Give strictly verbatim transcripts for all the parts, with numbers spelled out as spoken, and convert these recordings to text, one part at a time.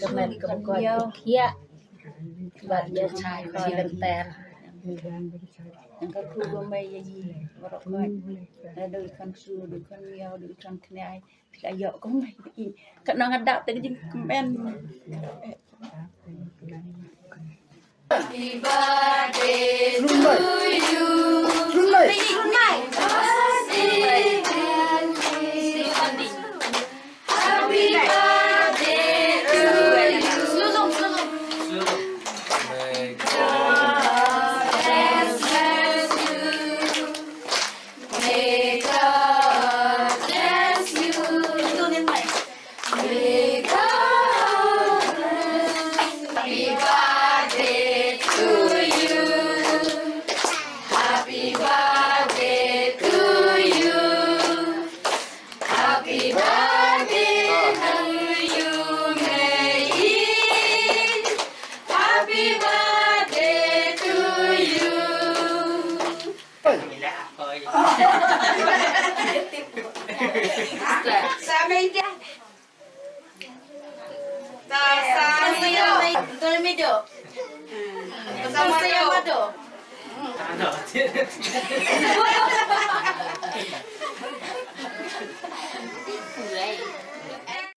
ka met ka ba koit ka thiah. Bad ïa chai chi lynter. Ka ku ba mei ïa i baroh koit. Da dei khon su, dei khon miaw, dei khon kniai. Ka ïoh ka mei i. Ka nang ada te ka jingkmen.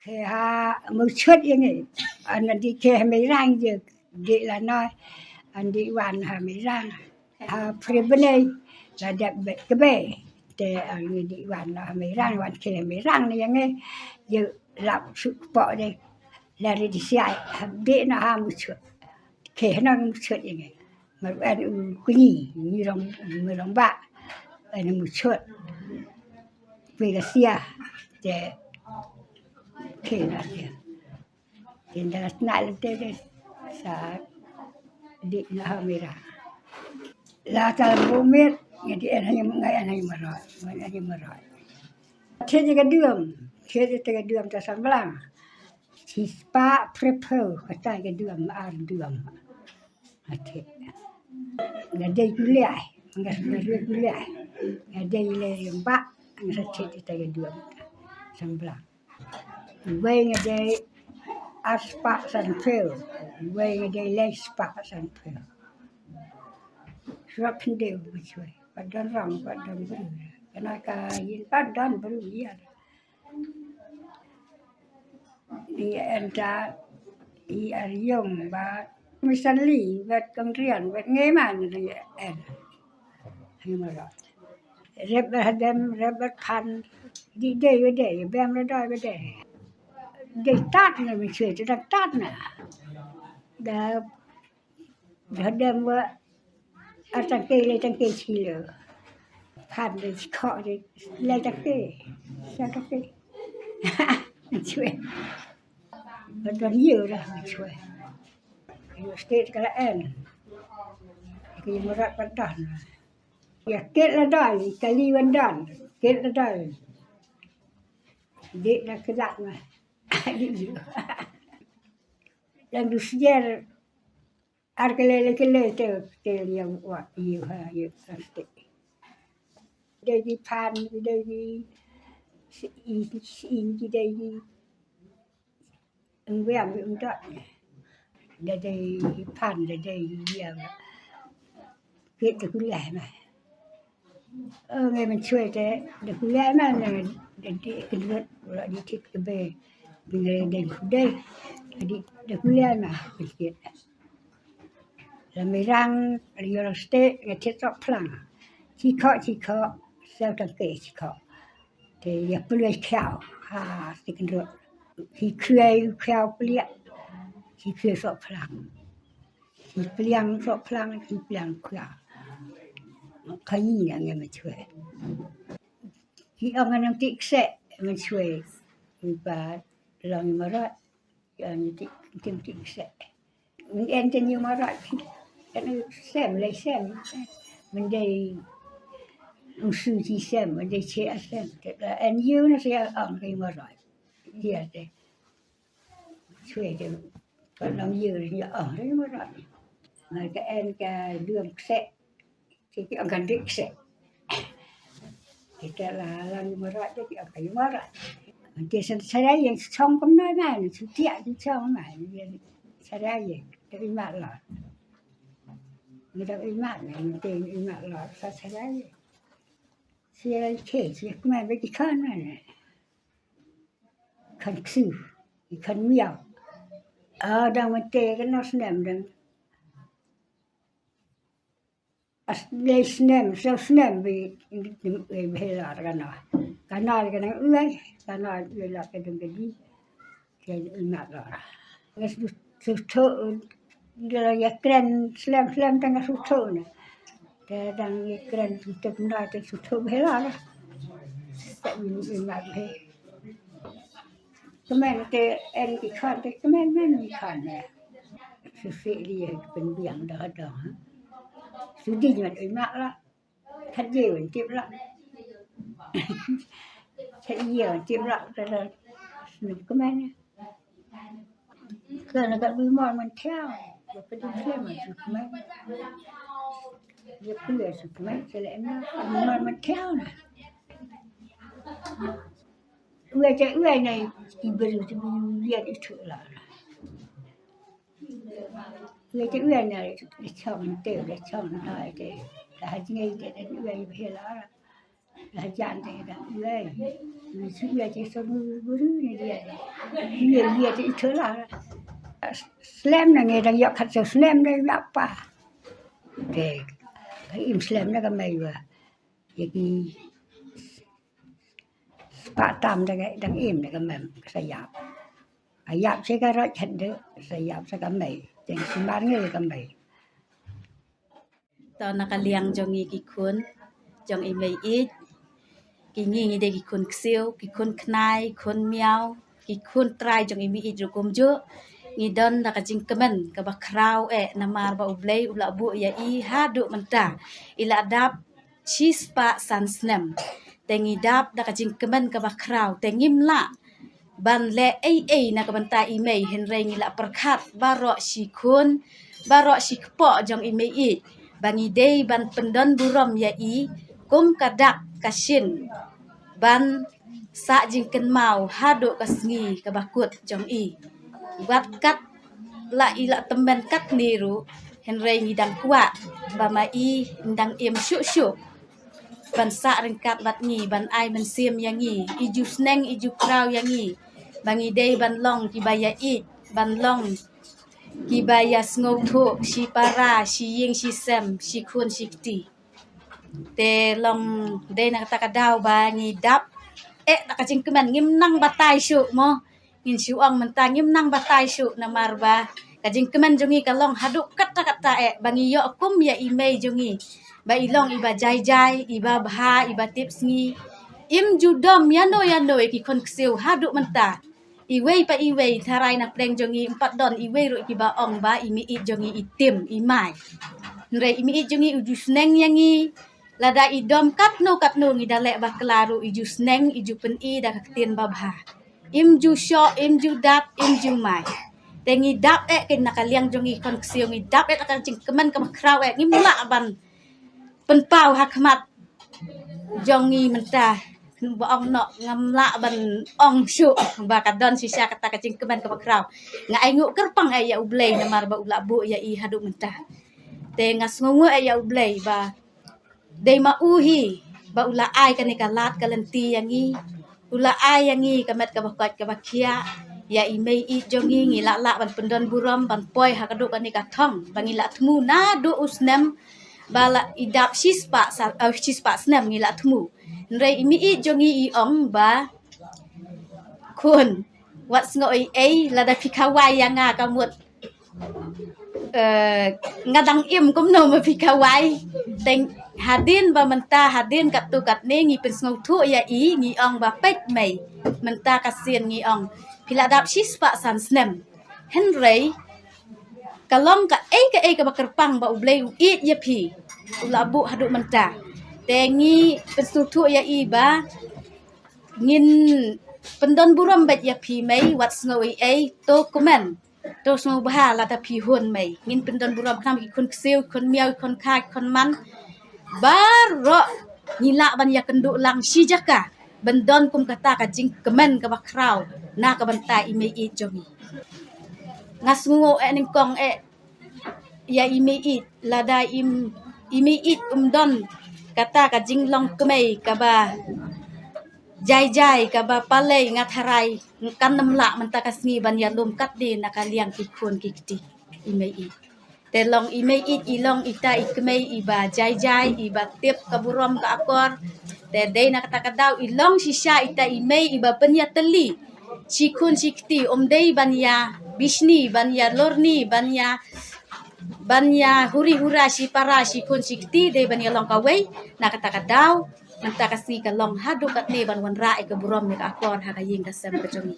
Khe ha muchut ïa ngi. An di khe ha Meirang je di la noi. An di wan ha Meirang. Ha Phre Bnei la dep bet kbe. Te an di wan ha Meirang, wan khe ha Meirang ne ïa ngi. Je lap suk pok de. La ri di siai ha di na ha muchut. Khe ha nang muchut ïa ngi. Mar en u kuni, ni rong, ni rong ba. En muchut. Pwe ka sia. Te khe na sia. Kin da la sna lynte de sa di na ha Meirang. La tal bumit, nga di en ha Meirang, nga en ha Meirang, nga en ha Meirang. Thied ïa ka duam, thied ïa ka duam ta Samblang. Shispah phrephew, kata ka duam, ar duam. Ati. Nga dei kuliah, nga sa dei kuliah. Nga dei le ba, nga sa thied ïa ka duam ta Samblang. Wei nga dei arspah sanphew. Wei nga dei laispah sanphew. Shuwa khyndew ba shuwa. Ba don rong, ba don briew. Kana ka yin pat don bru ïa. Ïa en ta ïa riong ba misan li bet kong rian bet ngeman ïa en. Hi ma rot. Rep ba hadem rep ba phan di dei ba dei bem la doi ba dei. Dei tat na mi chwe tat tat na. Da Hadem wa ar tang ke le tang ke chi le. Phan de chi kho de le tang ke. Sa tang ke. Chwe. Ba don yu da chwe. Yu state ka la en. Ki murat pa don. Ya ket la doi ka li wan don. Ket la doi. Dik la kedak ma. Dik yu. Lang du sier. Ar kele le kele te te liang wa yu ha yu plastik. Dei di phan dei di si si dei di. Eng wiang eng dot. Dei di phan dei di liang. Kit te kulai ma. Ơ ngai man chwe te de kulai ma ne de de kidwet la di tit ke be. Bi ngai de de di de kulai ma kit. La mirang la yor ste la tit sok plang. Chi kho chi kho sel tang ke chi kho. Te ya pulai khiao ha ti kendrot. Hi khriai khiao pliak. Hi khriai sok plang. Hi pliang sok plang hi pliang khiao. Khayi na ngai man chwe. Hi ong nang tik se man chwe. Hi ba long marat. Hi ong tik tik se. Ngi en te ñu marat. En sem le sem. Mendei ung su chi sem mendei che a sem. Te en yu na se ong ke marat. Dia te. Chwe te. Ka nang yu ya ong ke marat. Ngai ka en ka duam kse. Ki ki ong kan dik se. Kita la la yu marat ki ong ka yu marat. Ki sen sarai yang chong kum nai mai ni chu tia chu chong mai ni sarai yang te i mat la. Ni da i mat ni te i mat la sa sarai. Sia ke sia kum mai be ki kan mai ni. Kan ksu, kan miau. Ah dang mate kan nos nem dang. As le snem so snem bi bi la kana kana kana ue kana ue la ke dum ke di ke ina la. Ngas du su to de la ya kren slem slem tang su to ne. Te dang ya kren su to na te su to be la la. Sa mi ni ma be. Kmen te en ki khan te kmen men ki khan ne. Su si ri pen biang da da. Su di ngat i mak la. Khat ye wen tip la. Khat ye wen tip la te la. Su kmen ne. Ka na ka bi mon man thiaw. Ya pe di khlem man su kmen. Ya pe ya su kmen se le na. Bi mon man thiaw na. Ue te ue na i beru te bi yen i tu la. Ue te ue na i chong te i chong na i te. La ha jing i te ue i be la. La ha jan te da ue. Ni su ue te so bu bu ni dia. Ue ue te i tu la. Slem na nge dang yok khat so slem na ya pa. Te im slem na ka mai wa. Ye ki Spah tam da ka dang im da ka mem ka sa yap. Ka yap se ka rot khet de sa yap sa ka mei. Teng si mar ngi ka mei. To na ka liang jong ngi ki khun jong i mei ïeit. Ki ngi ngi dei ki khun ksiew, ki khun khnai, khun miaw, ki khun trai jong i mei ïeit ruh kumjuh. Ngi don da ka jingkmen kaba khraw eh namar ba U Blei u la buh ïa i haduh mynta. I la dap shispah san snem. Te ngi dap da ka jingkmen kaba khraw te ngim lah ban leh ei ei na ka bynta i mei hynrei ngi la pyrkhat baroh shi khun baroh shi kpoh jong i mei ïeit ba ngi dei ban pyndon burom ïa i kum ka dak ka shin ban sah jingkynmaw haduh ka sngi kaba kut jong i. Wat kat la i la tymmen katne ruh hynrei ngi dang kwah ba ma i dang im shuh shuh. ban sah ryngkat bad ngi, ban ai mynsiem ïa ngi, i ju sneng i ju khraw ïa ngi, ba ngi dei ban long kiba ïa ïeit, ban long kiba ïa sngewthuh shi para shi ïing shi sem, shi khun shi kti. Te long dei na kata ka daw ba ngi dap eh da ka jingkmen, ngim nang batai shuh mo. Ngin shu ong mynta ngim nang batai shuh namar ba ka jingkmen jong ngi ka long haduh katta katta eh ba ngi ïoh kum ïa i mei jong ngi ba i long iba jai jai, iba bha, iba tip sngi. Im ju dom ïano ïano ïa ki khun ksiew haduh mynta. Iwei pa iwei tharai na pdeng jong ngi ym pat don iwei ruh kiba ong ba i mei-ïeit jong ngi i tim i mai. Hynrei i mei-ïeit jong ngi u ju sneng ïa ngi, lada i dom katno katno ngi da leh bakla ruh i ju sneng, i ju pyni da ka ktien babha. Im ju shoh, im ju dap, im ju mai. Te ngi dap eh kin na ka liang jong ngi khun ksiew, ngi dap eh da ka jingkmen kaba khraw eh, ngim lah ban pynpaw ha khmat jong ngi mynta. Ba ong noh ngam lah ban ong shuh ba ka don shisha kata ka jingkmen kaba khraw. Nga ai nguh kyrpang eh ïa U Blei namar ba u la buh ïa i haduh mynta. Te nga sngewnguh eh ïa U Blei ba dei ma u hi ba u la ai kane ka lad ka lynti ïa ngi. U la ai ïa ngi ka met kaba koit kaba khiah. Ïa i mei-ïeit jong ngi ngi lah lah ban pyndon burom ban poi ha kaduh kane ka thong ba ngi la thmu naduh u snem ba la i dap shispah sa, eh, shispah snem ngi la thmu. Hynrei i mei-ïeit jong ngi i ong ba khun, wat sngew ei ei, lada phi khawai ïa nga ka mut, eh, nga dang im kumno ma phi khawai. Teng hadien ba mynta hadien katto katne ngi pynsngewthuh ïa i, ngi ong ba peit mei. Mynta ka sien ngi ong phi la dap shispah san snem. Hynrei ka long kaei kaei kaba kyrpang ba U Blei u ïeit ïa phi, u la buh haduh mynta. Te ngi pynsngewthuh ïa i ba ngin pyndon burom bad ïa phi mei, wat sngew ei ei, to kmen, to sngewbha lada phi hun mei. Ngin pyndon burom khnang ki khun ksiew, khun miaw, khun kha, khun man. Baroh ngi lah ban ïakynduh lang shi jaka ban don kum kata ka jingkmen kaba khraw na ka bynta i mei-ïeit jong ngi. Nga sngewnguh eh nyngkong eh ïa i mei-ïeit, lada im, i mei-ïeit um don kata ka jinglong kmie kaba jai jai kaba palei, nga tharai kan ym lah mynta ka sngi ban ïalum katne na ka liang ki khun ki kti i mei-ïeit. Te long i mei-ïeit i long ita i kmie iba jai jai, iba tip ka burom ka akor. Te dei na kata ka daw i long shisha ita i mei iba pynïatylli shi khun shi kti, um dei ban ïa bishni, ban ïa lorni, ban ïa, ban ïa huri hura shi para shi khun shi kti, dei ban ïa long kawei. Na kata ka daw mynta ka sngi ka long haduh katne ban wanrah ïa ka burom ïa ka akor ha ka ïing ka sem ka jong ngi.